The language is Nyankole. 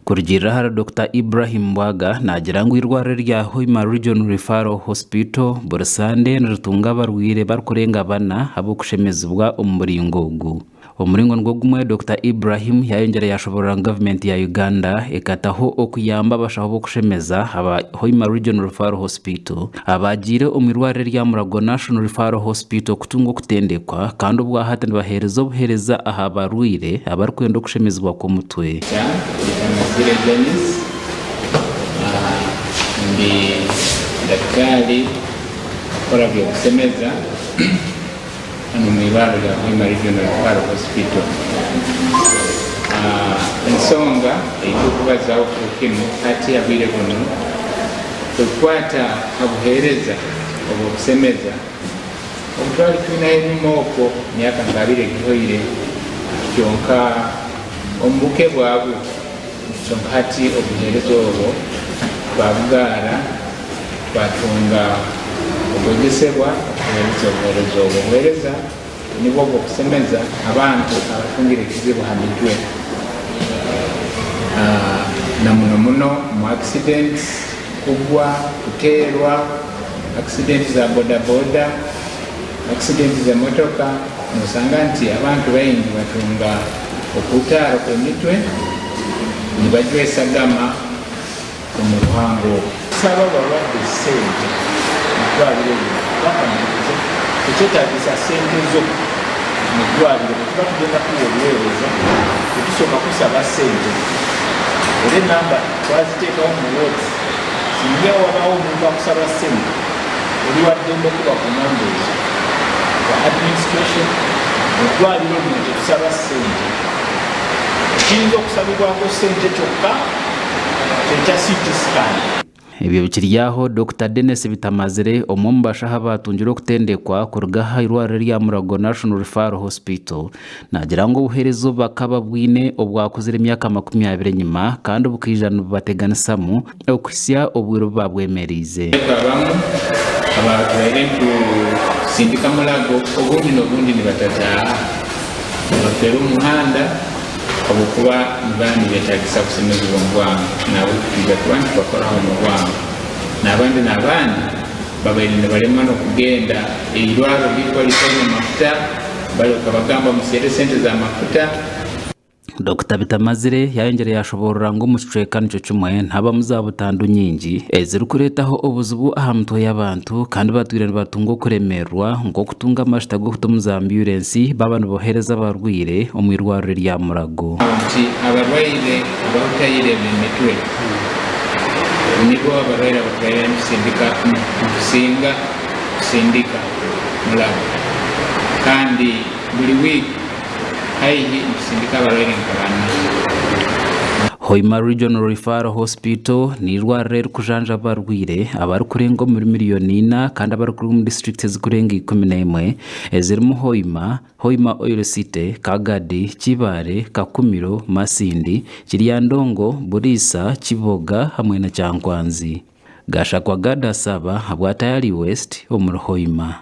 Kurugiirira ahari Dokita Ibrahim Bwaga naagira ngu eirwariro erya Hoima Regional Referral Hospital buri Sande niritunga abarwaire barikurenga bana ab'okushemezibwa omu muringo ogu. Omu muringo nigwo gumwe, Dokita Ibrahim yayongyera yashoborora ngu gavumenti ya Uganda ekataho okuyamba abashaho b'okushemeza aba Hoima Regional Referral Hospital abaagiire omu irwariro erya Mulago National Referral Hospital kutunga okutendekwa kandi obwahati nibaheereza obuheereza aha barwaire abarikwenda okushemezibwa kw'omutwe. Bitamazire Denis, Ndi dakitaali akora by'okusemeza hanu omu irwariro rya Hoima Regional Referral Hospital. Ensonga ei turikubazaho kiro kinu hati ha bwire bunu erikukwata ha buheereza obw'okusemeza obu twali twinaho enyima okwo emyaka nk'abiri egihoire kyonka omu buke bwabwo kyonka hati obuheereza obwo twabugaara twatunga obwegesebwa okuheereza obuheereza obwo. Obuheereza nibwo obw'okusemeza abantu abatungire ekizibu ha mitwe na muno muno omu accidents, kugwa, kuteerwa, accident za bodaboda, accident z'emotoka, nosanga nti abantu baingi batunga okuhutaara okw'emitwe nibajwa esagama omu ruhanga oru. Kusaba abarwadde ssente mu ddwaliro lino twakamanyirize tekyetagisa ssente zo mu ddwaliro bwetuba tugenda kuwa obuweereza tetusooka kusaba ssente era enamba twaziteekawo mu wards singa wabaawo omuntu akusaba ssente oli waddembe okuba ku namba ezo za administration mu ddwaliro lino tetusaba ssente ekiyinza okusabibwako ssente kyokka kyekya CT scan. Ebyo bikiri aho, Dokita Denis Bitamazire, omwe omu bashaho abaatungire okutendekwa kuruga aha irwariro erya Mulago National Referral Hospital, naagira ngu obuheereza obu bakaba bwine obwakuzire emyaka 20 enyima kandi bukaija nibubateganisamu okuhitsya obwire obu baabwemereize. Abamu abaatwaire nitusindika Mulago obundi n'obundi nibatataaha, nibaferwa omu muhanda. Habwokuba nibaba nibetagisa kusemezibwa omu bwangu, nahabweki twija kuba nitubakoraho omu bwangu. N'abandi n'abandi babaire nibalemwa n'okugenda, eirwarro lirikuba litaine mafuta, balyoka bagamba muserre sente za mafuta. Dokita Bitamazire yayongyera yashoboorora ngu omu kicweka nikyo kimwe nihabamu za butandu nyingi ezirikureetaho obuzibu aha mitwe y'abantu kandi batwire nibatunga okuremeerwa nk'okutunga amajuta g'okuta omu za ambyurensi baaba nibohereza abarwaire omu irwariro erya Murago. Nti abarwaire abahutaire b'emitwe nibo abarwaire abu tubaire nitusindika nitusinga kusindika Mulago kandi buri wiiki haihi nitusindika abarwaire nka bana. Hoima Regional Referral Hospital n'eirwariro erikujanjaba abarwaire abarikurenga omuri miriyoni ina kandi abarikuruga omu disiturikiti ezirikurenga 11 ezirimu Hoima, Hoima Oil City, Kagadi, Kibaale, Kakumiro, Masindi, Kiryandongo, Buliisa, Kiboga hamwe na Kyankwanzi. Gashakwa Gad Asaba habwa Tayali West omuri Hoima.